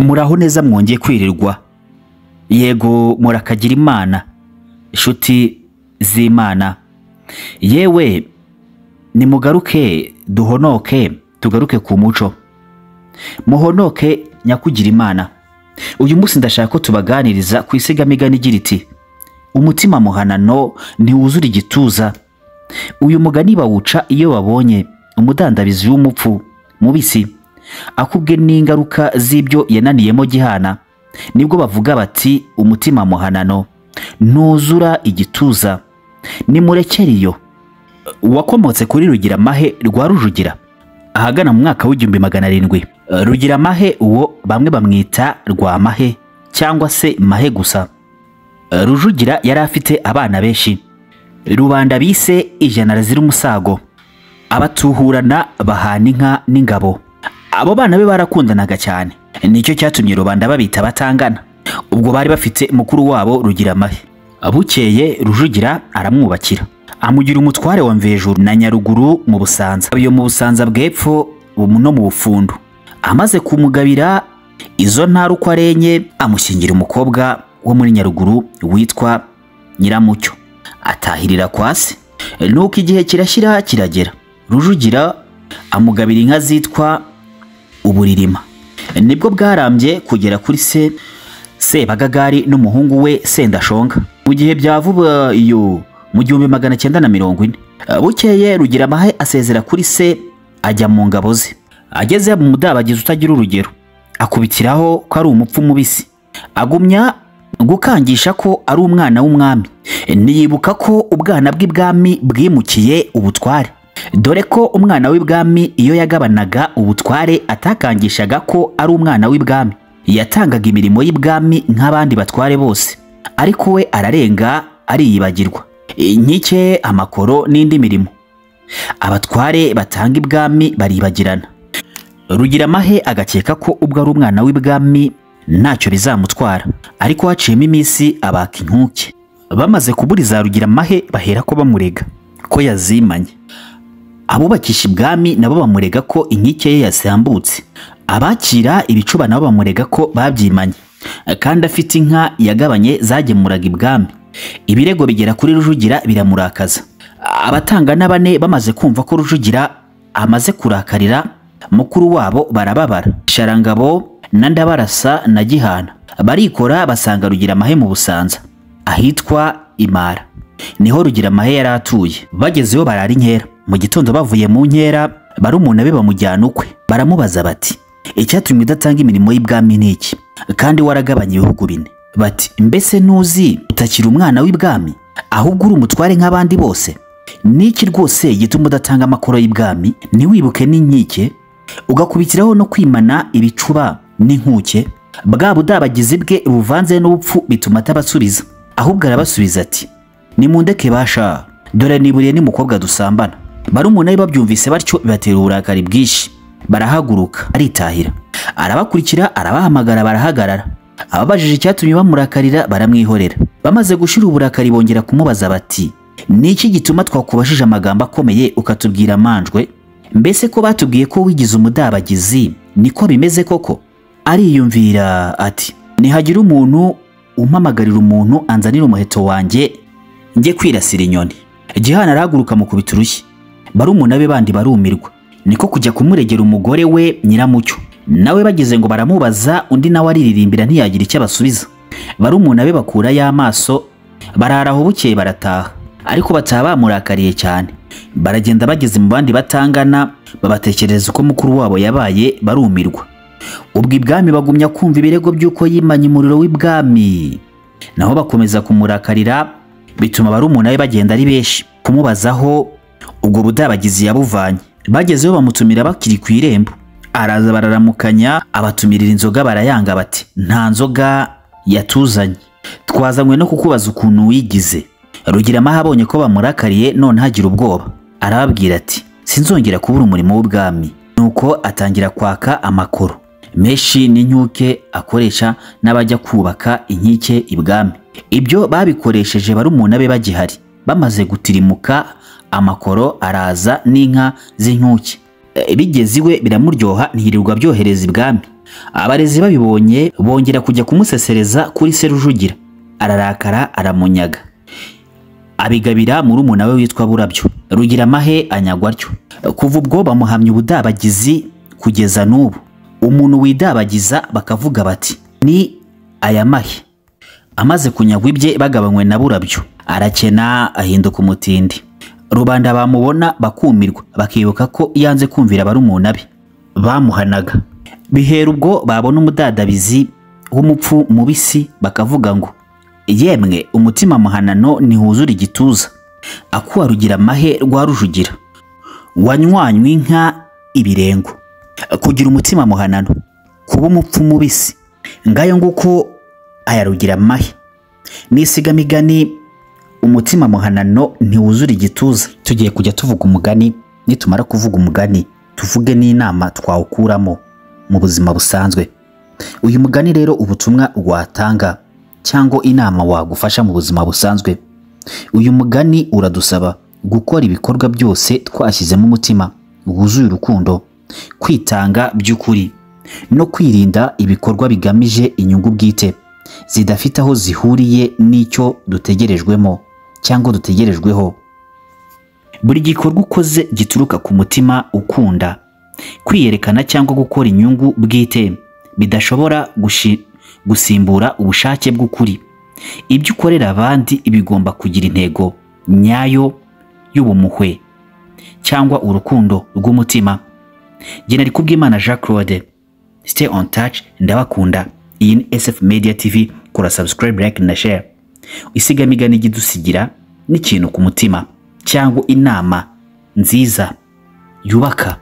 Muraho neza mwongeye kwirirwa. Yego murakagira Imana, inshuti z'Imana. Yewe nimugaruke duhonoke, tugaruke ku muco. Muhonoke nyakugira Imana. Uyu munsi ndashaka ko tubaganiriza ku isigamigani igira iti: umutima muhanano ntiwuzura igituza. Uyu mugani bawuca iyo babonye umudandabizi w'umupfu mubisi akubwe n'ingaruka z'ibyo yananiyemo gihana, nibwo bavuga bati umutima muhanano ntuzura igituza. Nimurekere iyo. Wakomotse kuri Rugiramahe rwa Rujugira ahagana mu mwaka w'1700. Rugiramahe uwo bamwe bamwita Rwamahe cyangwa se Mahe gusa. Rujugira yari afite abana benshi, rubanda bise ijana razira umusago, abatuhurana bahana inka n'ingabo. Abo bana be barakundanaga cyane, nicyo cyatumye rubanda babita batangana. Ubwo bari bafite mukuru wabo Rugiramahe. Bukeye Rujugira aramwubakira, amugira umutware wa Mvejuru na Nyaruguru mu Busanza, iyo mu Busanza bw'epfo no mu Bufundu. Amaze kumugabira izo ntara uko ari enye, amushyingira umukobwa wo muri Nyaruguru witwa Nyiramucyo, atahirira kwa se. Nuko igihe kirashyira kiragera, Rujugira amugabira inka zitwa Uburirima. Nibwo bwarambye kugera kuri se Sebagagari n'umuhungu we Sendashonga mu gihe bya vuba iyo mu 1940. Bukeye Rugiramahe asezera kuri se ajya mu ngabo ze. Ageze mu mudabagizi utagira urugero, akubitiraho ko ari umupfu mubisi, agumya gukangisha ko ari umwana w'umwami. Niyibuka ko ubwana bw'ibwami bwimukiye ubutware, dore ko umwana w'ibwami iyo yagabanaga ubutware atakangishaga ko ari umwana w'ibwami, yatangaga imirimo y'ibwami nk'abandi batware bose, ariko we ararenga ariyibagirwa inkike, amakoro n'indi mirimo abatware batanga ibwami baribagirana. Rugiramahe agakeka ko ubwo ari umwana w'ibwami ntacyo bizamutwara, ariko haciyemo iminsi abaka inkuke. Bamaze kuburiza Rugiramahe bahera ko bamurega ko yazimanye. Abubakisha ibwami nabo bamurega ko inkike ye yasambutse, abakira ibicuba nabo bamurega ko babyimanye, kandi afite inka yagabanye zagemuraga ibwami. Ibirego bigera kuri Rujugira biramurakaza. Abatanga n'abane bamaze kumva ko Rujugira amaze kurakarira mukuru wabo barababara. Sharangabo na Ndabarasa na Gihana barikora basanga Rugiramahe mu Busanza ahitwa Imara, niho Rugiramahe yari atuye. Bagezeyo barara inkera. Mu gitondo bavuye mu nkera, barumuna be bamujyana ukwe, baramubaza bati: icyatumye udatanga imirimo y'ibwami ni iki kandi waragabanye ibihugu bine? Bati: mbese ntuzi utakiri umwana w'ibwami, ahubwo uri umutware nk'abandi bose? Niki rwose gituma udatanga amakoro y'ibwami, ntiwibuke n'inkike, ugakubitiraho no kwimana ibicuba n'inkuke? Bwa budabagizi bwe buvanze n'ubupfu bituma atabasubiza, ahubwo arabasubiza ati: nimundeke basha, dore niburiye n'umukobwa dusambana. Barumuna be babyumvise batyo bibatera uburakari bwinshi, barahaguruka aritahira. Arabakurikira arabahamagara barahagarara. Ababajije icyatumye bamurakarira baramwihorera. Bamaze gushira uburakari bongera kumubaza bati: niki gituma twakubashije amagambo akomeye ukatubwira amanjwe? Mbese ko batubwiye ko wigize umudabagizi, niko bimeze koko? Ariyumvira ati: nihagira umuntu umpamagarira umuntu anzanira umuheto wanjye njye kwirasira inyoni. Gihana arahaguruka mukubita urushyi. Barumuna be bandi barumirwa, niko kujya kumuregera umugore we Nyiramucyo. Nawe bageze ngo baramubaza, undi nawe ariririmbira ntiyagira icyo abasubiza. Barumuna be bakura y'amaso, bararaho bukeye barataha, ariko bataha bamurakariye cyane. Baragenda bageze mu bandi batangana, babatekereza uko mukuru wabo yabaye, barumirwa. Ubwo ibwami bagumya kumva ibirego by'uko yimanye umuriro w'ibwami, naho bakomeza kumurakarira, bituma barumuna be bagenda ari benshi kumubazaho ubwo budabagizi yabuvanye. Bagezeho bamutumira bakiri ku irembo, araza bararamukanya, abatumirira inzoga barayanga bati: nta nzoga yatuzanye, twazanywe no kukubaza ukuntu wigize. Rugiramahe abonye ko bamurakariye none hagira ubwoba, arababwira ati: sinzongera kubura umurimo w'ubwami. Nuko atangira kwaka amakoro menshi n'inkuke akoresha n'abajya kubaka inkike ibwami. Ibyo babikoresheje barumuna be bagihari. Bamaze gutirimuka amakoro araza n'inka z'inkuke. Bigeze iwe biramuryoha, ntiyirirwa byohereza ibwami. Abarezi babibonye bongera kujya kumusesereza kuri se Rujugira, ararakara aramunyaga, abigabira murumuna we witwa Burabyo. Rugiramahe anyagwa atyo. Kuva ubwo bamuhamya ubudabagizi kugeza n'ubu. Umuntu widabagiza bakavuga bati ni aya mahe. Amaze kunyagwa ibye bagabanywe na Burabyo, arakena ahinduka umutindi. Rubanda bamubona bakumirwa, bakibuka ko yanze kumvira barumuna be bamuhanaga. Bihera ubwo babona umudadabizi w'umupfu mubisi bakavuga ngo yemwe umutima muhanano ntihuzura igituza. Akuwa Rugiramahe rwa Rujugira wanywanywe inka ibirengo. Kugira umutima muhanano, kuba umupfu mubisi. Ngayo nguko aya Rugiramahe. N'isigamigani umutima muhanano ntiwuzura igituza. Tugiye kujya tuvuga umugani, nitumara kuvuga umugani tuvuge n'inama twawukuramo mu buzima busanzwe. Uyu mugani rero ubutumwa watanga cyangwa inama wagufasha mu buzima busanzwe. Uyu mugani uradusaba gukora ibikorwa byose twashyizemo umutima wuzuye urukundo, kwitanga by'ukuri no kwirinda ibikorwa bigamije inyungu bwite zidafite aho zihuriye n'icyo dutegerejwemo cyangwa dutegerejweho. Buri gikorwa ukoze gituruka ku mutima ukunda, kwiyerekana cyangwa gukora inyungu bwite bidashobora gusimbura ubushake bw'ukuri. Ibyo ukorera abandi bigomba kugira intego nyayo y'ubumuhwe cyangwa urukundo rw'umutima. Jye Kubwimana Jean Claude, stay on touch, ndabakunda. Iyi ni SF Media TV, kora subscribe, like na share. Isigamigani idusigira n'ikintu ku mutima cyangwa inama nziza yubaka.